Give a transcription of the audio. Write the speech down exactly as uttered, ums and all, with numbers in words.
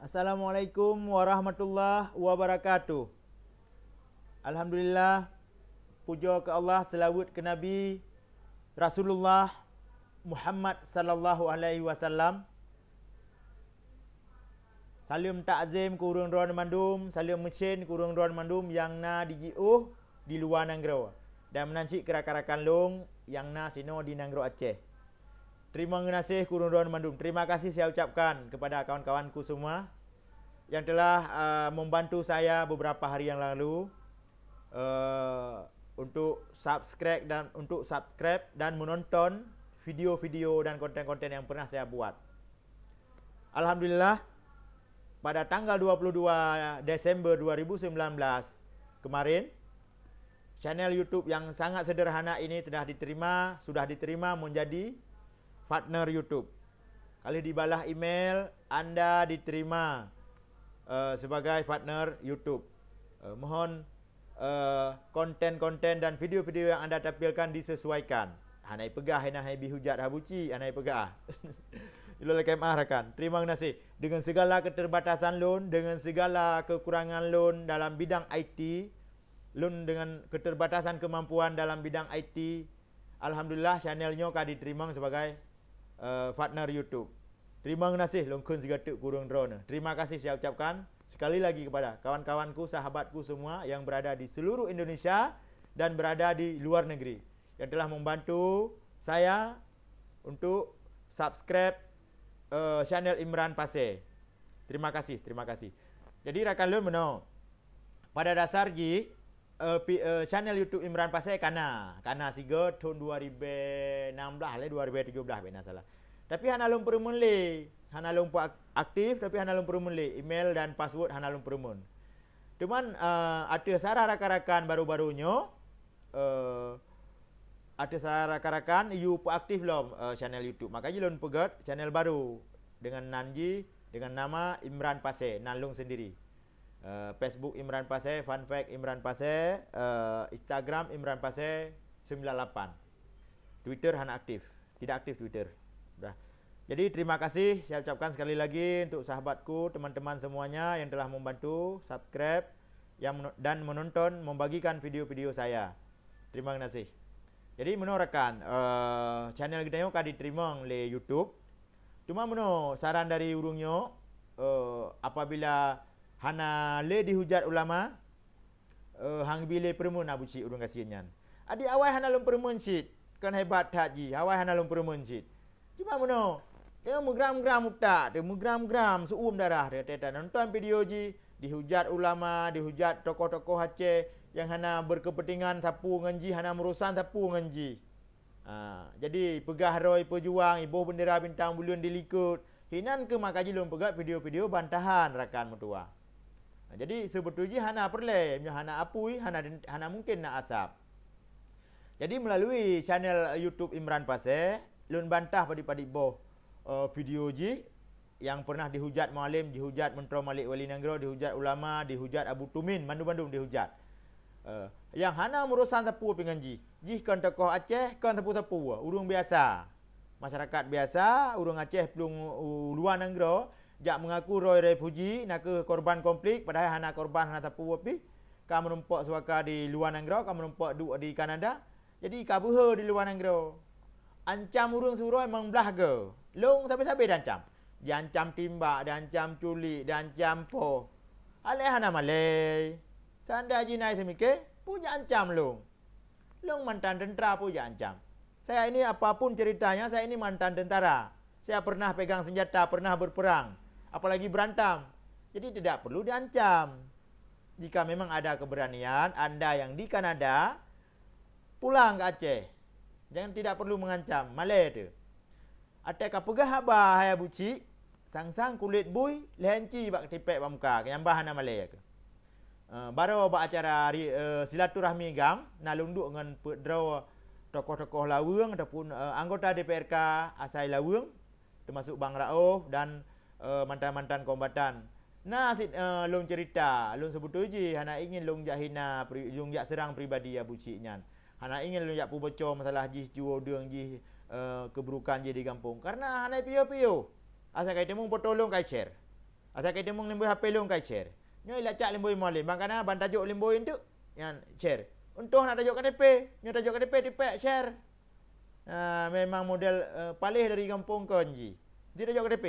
Assalamualaikum warahmatullahi wabarakatuh. Alhamdulillah, pujoe keu Allah, seulaweuet keu Nabi Rasulullah Muhammad sallallahu alaihi wasallam. Saleuem takzim keu ureuëng droeneuh mandum, saleuem meucén keu ureuëng droeneuh mandum nyang na di jiôh di luwa nanggroe, dan meunan cit keu rakan-rakan lôn nyang na sinoe di nanggroe Aceh. Teurimong geunaséh keu ureuëng droeneuh mandum. Terima kasih saya ucapkan kepada kawan-kawanku semua yang telah, uh, membantu saya beberapa hari yang lalu, uh, untuk subscribe dan, untuk subscribe dan menonton video-video dan konten-konten yang pernah saya buat. Alhamdulillah, pada tanggal dua puluh dua Desember dua ribu sembilan belas kemarin, channel YouTube yang sangat sederhana ini telah diterima, sudah diterima menjadi partner YouTube. Kalau dibalah email, anda diterima, eh, sebagai partner YouTube. Eh, mohon, eh, konten-konten dan video-video yang anda tampilkan disesuaikan. Hana ipeugah, hana hai bihujat habuci, hana ipeugah. Ilôn lakée meu'ah rakan. Terima kasih. Dengan segala keterbatasan lôn, dengan segala kekurangan lôn dalam bidang I T, lôn dengan keterbatasan kemampuan dalam bidang I T, alhamdulillah, channel nyoe ka diterima sebagai, eh, partner YouTube. Terima kasih lôn kheun sigoe teuk keu ureuëng droeneuh. Terima kasih saya ucapkan sekali lagi kepada kawan-kawanku, sahabatku semua yang berada di seluruh Indonesia dan berada di luar negeri yang telah membantu saya untuk subscribe, eh, channel Imran Pasé. Terima kasih, terima kasih. Jadi rakan lôn meunoe, pada dasar jih, eh, pi-, eh, channel YouTube Imran Pasé kana, kana sigoe thon dua ribu enam belas lé dua ribu tujuh belas bak na salah. Tapi hana lôn peureumeun lé, hana lôn peuak-, aktif, tapi hana lôn peureumeun lé, email dan password hana lôn peureumeun. Cuman, eh, ateueh saran rakan-rakan baru-baru nyoe, eh, ateueh saran rakan-rakan, yue peuaktif lom, eh, channel YouTube. Maka jih lôn peugét channel baru dengan nan jih, dengan nama Imran Pasé, nan lôn sendiri. Eh, Facebook Imran Pasé, Fun Fact Imran Pasé, eh, Instagram Imran Pasé sembilan lapan. Twitter hana aktif, tidak aktif Twitter. Dah. Jadi terima kasih saya ucapkan sekali lagi untuk sahabatku, teman-teman semuanya yang telah membantu subscribe, yang meno-, dan menonton, membagikan video-video saya. Terima kasih. Jadi meunoe rakan, eh, channel geutanyoe ka diterima lé YouTube. Cuma meunoe saran dari ureuëng nyoe, eh, apabila hana lé dihujat ulama, eh, han geubri lé peureumeun Abu Cik ureuëng gasien nyan. Adik awai hana lôn peureumeun cit, kon hebat that jih, awai hana lôn peureumeun cit. Cuma meunoe, dia meugram-gram utak, dia meugram-gram seuuem darah, dia teuka nonton video jih, dihujat ulama, dihujat tokoh-tokoh Aceh nyang hana berkepentingan sapeue ngon jih, hana meurusan sapeue ngon jih. Ha, jadi peugah droe peujuang, iboh bendera bintang buleuen di likot, hinan keuh maka jih lôn peugét video-video bantahan rakan meutuwah. Ha, jadi seubeutôi jih hana peureulée, meunyoe hana apui, hana den-, hana mungken na asab. Jadi meulalu channel YouTube Imran Pasé, lôn bantah padit-padit boh, eh, video jih nyang pernah dihujat mualem, dihujat meuntroe Malik Wali Nanggroe, dihujat ulama, dihujat Abu Tumin, mandum-mandum dihujat. Eh, nyang hana meurusan sapeue pih ngon jih. Jih kon tokoh Aceh, kon sapeue-sapeue, ureuëng biasa. Masyarakat biasa, ureuëng Aceh plueng u luwa nanggroe, jak meungaku droe refuji, nakeuh korban konflik, padahai hana korban, hana sapeue pih. Ka meurumpok suaka di luwa nanggroe, ka meurumpok duek di Kanada. Jadi ka beuhe di luwa nanggroe. Ancam ureuëng siuroe memang blah goe. Lôn sabe-sabe diancam. Diancam timbak, diancam culik, diancam poh. Aléh hana malée. Seandai jih na seumiké, peue jiancam lôn? Lôn mantan teuntra peue jiancam? Saya ini apapun ceritanya, saya ini mantan tentara. Saya pernah pegang senjata, pernah berperang, apalagi berantam. Jadi tidak perlu diancam. Jika memang ada keberanian, anda yang di Kanada, pulang ke Aceh. Jangan, tidak perlu mengancam, malée teuh. Até ka peugah haba hai Abu Cik, sang-sang kulét bui, lhée inci bak tipék bak muka, nyang bah hana malée keuh. Eh, baroe bak acara ri-, eh, silaturahmi GAM, na lôn duek ngon peuet droe tokoh-tokoh Laweueng ataupun, eh, anggota D P R K asai Laweueng, teumasuk Bang Raof dan, eh, mantan-mantan kombatan. Na cit, eh, lôn cerita, lôn seubeutôi jih hana ingin lôn jak hina pri-, lôn jak seurang pribadi Abu Cik nyan. Hana ingin lôn jak peuboco masalah jih, cuwo deueng jih, eh, keuburukan jih di gampông. Karena hana piôh-piôh. Asai ka jiteumeung poto lôn ka share. Asai ka teumeung limboi H P lôn ka share. Nyoe ilacak limboi Mualem. Bang kana ban tajok limboi enteuk nyan share. Untông hana tajok K T P. Nyoe tajok K T P tipèk share. Ah, memang model, eh, paléh dari gampông kon jih. Di tajok K T P.